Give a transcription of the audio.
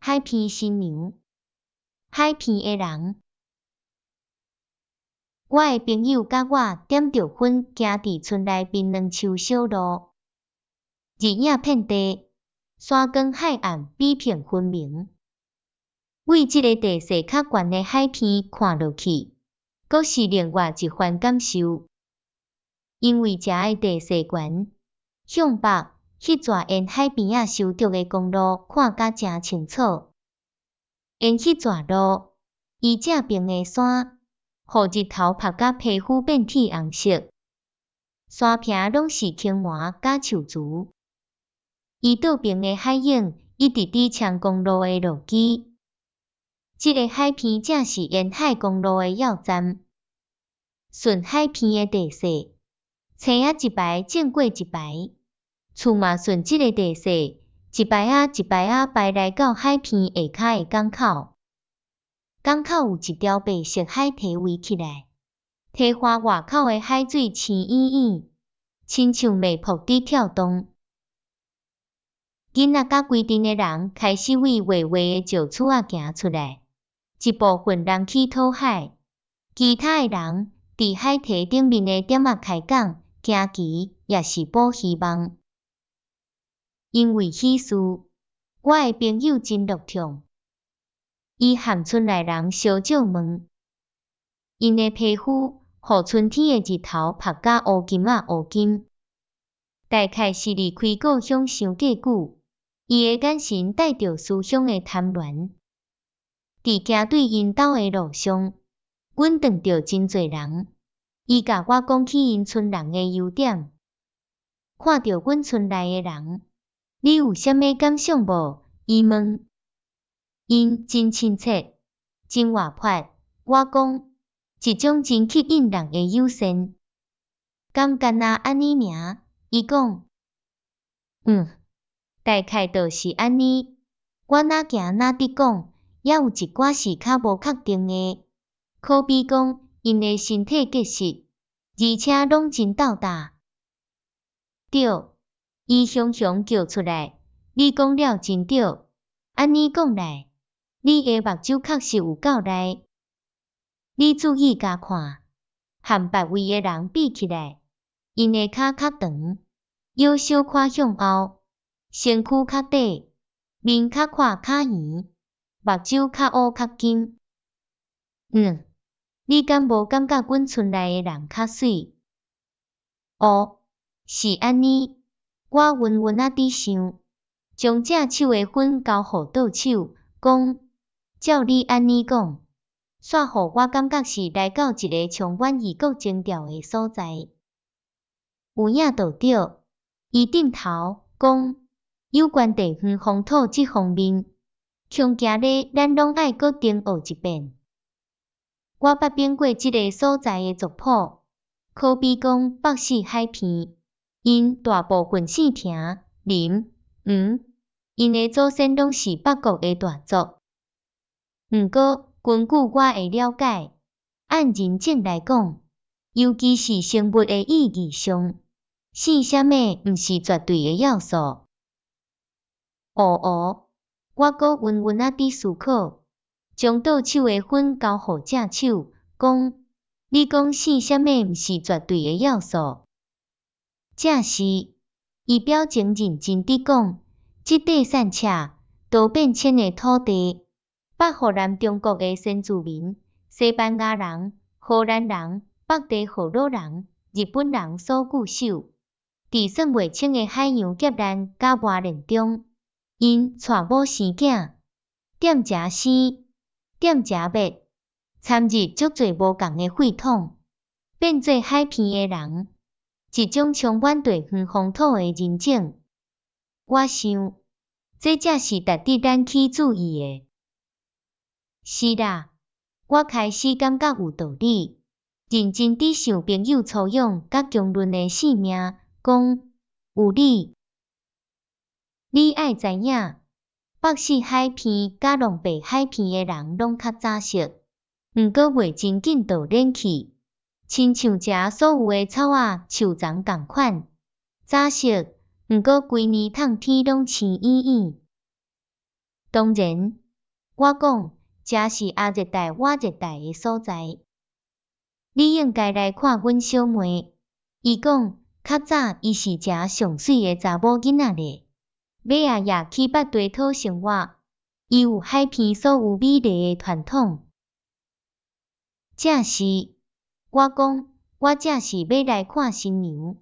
海鼻新娘，海鼻的人。我的朋友佮我點著粉行佇村內檳榔樹小路，日影遍地，山光海岸比拼分明。對這个地勢較懸的海鼻看落去，閣是另外一番感受。因為遮的地勢懸，向北彼逝沿海邊仔修築的公路看甲誠清楚。沿彼逝路，伊正爿的山，予日頭曝甲皮膚變鐵紅色，山坪攏是青麻佮樹苴。伊倒爿的海影一直佇衝公路的路基。這个海鼻正是沿海公路的要站。順海鼻的地勢，青仔一排種過一排，厝嘛順這个地勢，一排仔一排仔排來到海鼻下跤的港口。港口有一條白色海堤圍起來，堤岸外口的海水青湧湧，親像脈搏佇跳動。囡仔佮規陣的人開始對畫畫的石厝仔行出來，一部分人去討海，其他的人佇海堤頂面的點仔開講、行棋，抑是捕魚網。因為喜事，我的朋友真樂暢。伊和村內人相借問，𪜶的皮膚予春天的日頭曝甲烏金仔烏金，大概是離開故鄉傷過久，伊的眼神帶著思鄉的貪戀。佇行對𪜶兜的路上，阮撞著真濟人，伊共我講起𪜶村人的優點。看著阮村內的人，你有啥物感想無？伊問。𪜶真親切，真活潑。我講，一種真吸引人的友善。敢干焦按呢爾？伊講，嗯，大概就是按呢。我若行若佇講，猶有一寡是較無確定的，可比講𪜶的身體結實，而且攏真鬥膽。對，伊雄雄叫出來，你講了真對。按呢講來，你的目睭確實有夠利。你注意共看，和別位的人比起來，𪜶的跤較長，腰小可向後，身軀較短，面較闊較圓，目睭較烏較金。嗯，你敢無感覺阮村內的人較媠？哦，是按呢，我溫溫仔佇想，將正手的粉交予倒手，講，照你按呢講，煞予我感覺是來到一个充滿異國情調的所在。有影就對，伊點頭，講，有關地方風土這方面，恐驚咧咱攏愛閣重學一遍。我捌變過這个所在的族譜，可比講北勢海鼻，𪜶大部分姓程、林、黃，𪜶的祖先攏是北國的大族。毋過，根據我的了解，按人種來講，尤其是生物的意義上，姓啥物毋是絕對的要素。哦哦，我閣溫溫仔佇思考，將倒手的粉交予正手，講，你講姓啥物毋是絕對的要素。正是，伊表情認真佇講，這塊散赤、多變遷的土地，捌予南中國的先住民、西班牙人、荷蘭人、北地荷魯人、日本人所固守。佇算袂清的海洋劫難佮磨練中，𪜶娶某生囝，踮遮生，踮遮滅，參入足濟無仝的血統，變做海鼻的人，一種充滿地方風土的人種。我想，這才是值得咱去注意的。是啦，我開始感覺有道理，認真佇想朋友粗勇佮強潤的姓名，講有理。你愛知影，北勢海鼻佮龍白海鼻的人攏較早熟，毋過袂真緊就練去，親像遮所有的草仔樹叢仝款，早熟，毋過規年迵天攏青湧湧。當然，我講，這是亞熱帶我熱帶的所在。你應該來看阮小妹。伊講，較早伊是誠上媠的查某囡仔咧。尾仔也去捌地討生活。伊有海邊所有美麗的傳統。正是，我講，我正是欲來看新娘。